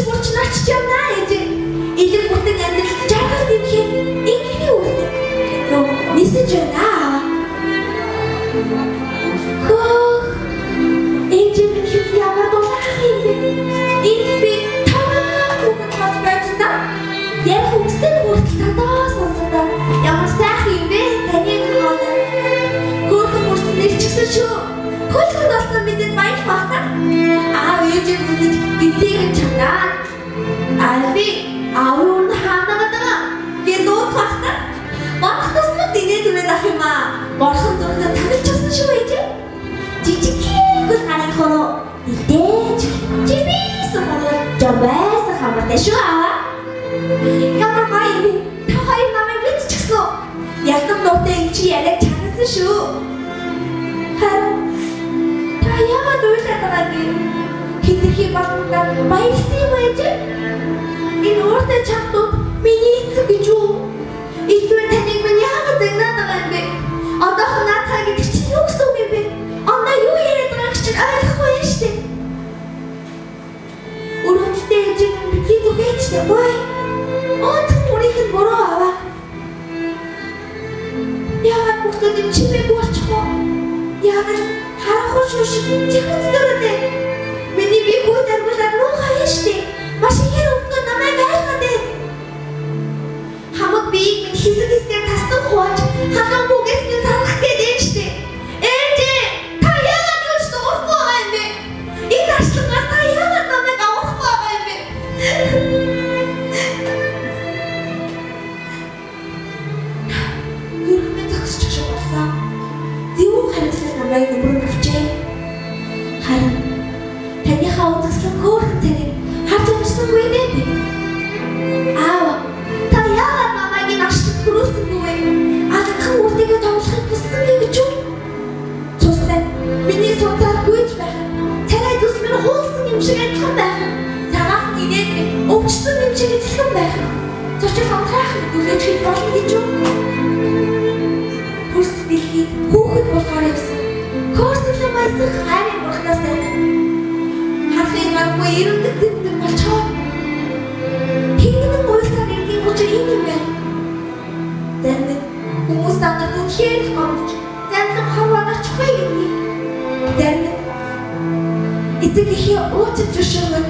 Нэрч мөрч очиж явна ээжээ. Илэг бүртэн амьдралд жаргал нэмэхээр ингийн үрдэг. Нөө нисэж байна аава. Хөөх. Ээжээ минь хэд ямар дулаахан юм бэ? Энд би таваа хүүхэд болж байж та. Ярих үгстэй хүртэл татаа сонсодоо ямар сайхан юм бэ? Таны хоолой. Хөөхөн бүртэн нэрчгсэн шүү. Хөлхөн болсон бидэнд баяр багтаа. Аав ээжээ хүсэж гизийг нь чанаад. Аа би аав нь хаана гэдэг гэ дуух багтаа. Бодох тусмал динээ түнэд ах юм аа. Борхон зүрхнээ танилчихсан шүү ээжээ. Жижигхэн гарын хороо нилдэж чимээсэн хороо жамбайсан хамартай шүү аава. Ямар гоё юм бэ? Та хоёр намайг мэдчихсэн үү? Ялдан дуутай юм чи яриаг чагнасан шүү. Харин та яагаад уйлаад байгаа юм бэ? Хитрхи болондоо баярлсан юм ээжээ. Энэ ууртай чамдууд миний эцэг гэж үү? Илтвэ таныг минь яагаад загнаад байгаа юм бэ? Одоохон наадхаа гэдэг чинь юу гэсэн үг юм бэ? Ондоо юу яриад байгааг чинь ойлгохгүй юм шүү дээ. Өрөвдөлтэй ээжээ минь битгий зүгээч дээ. Ой. Өөцөн бүрийнх нь буруу аваа. Яагаад хүүхдүүд юм чимээгүй болчих вэ? Яагаад харанхуй шүү шиг чихэц дөрөдөө. Миний бие хүү даргуулаад муухай юм шүү дээ. Маш ихээр өвдгөө намайг айлгаад ээ. Хамаг биеийг минь хэсэг хэсгээр тастан хувааж халуун хүүгээс минь салах гээд юм шүү дээ. Ээжээ, та яагаад юуч дуурахгүй байгаа юм бэ? Энэ арчлангаас та яагаад намайг аврахгүй байгаа юм бэ? Зүрх минь зогсчих шиг боллоо. Зөвүүн хариуцлага намайг нүмерэн өвчээ. Харин таныхаа үзэсгэлэн хөөрхөн царайг харж амжсангүй дээ би. Аава, та яагаад намайг энэ арчланд төрүүлсэнгүй вэ? Алгахан үртэйгээ тоглохыг хүссэн гэж юу? Цустай миний суцаар гүйж байхад царай зүс минь хуулсан юм шиг адилхан байх. Цагаахан инээд минь өвчсөн юм шиг адилхан байх. Цочор унтраах хүлээж хийж болно гэж юу? Хөрс дэлхийд хүүхэд болохоор явсан. Хөөрцөлөн баясах хайрын бурхнаас айдаг. Харахын маггүй эрэмдэг зэмдэг болчихоо. Хингэнэн уйлсаар иргэний учир энэ юм байна. Зарим нь хүмүүс надад үнэхээр их гомдож, замлан хор оночихгүй гэдгийг. Зарим нь эцэг эхийн уучлал зөвшөөрөх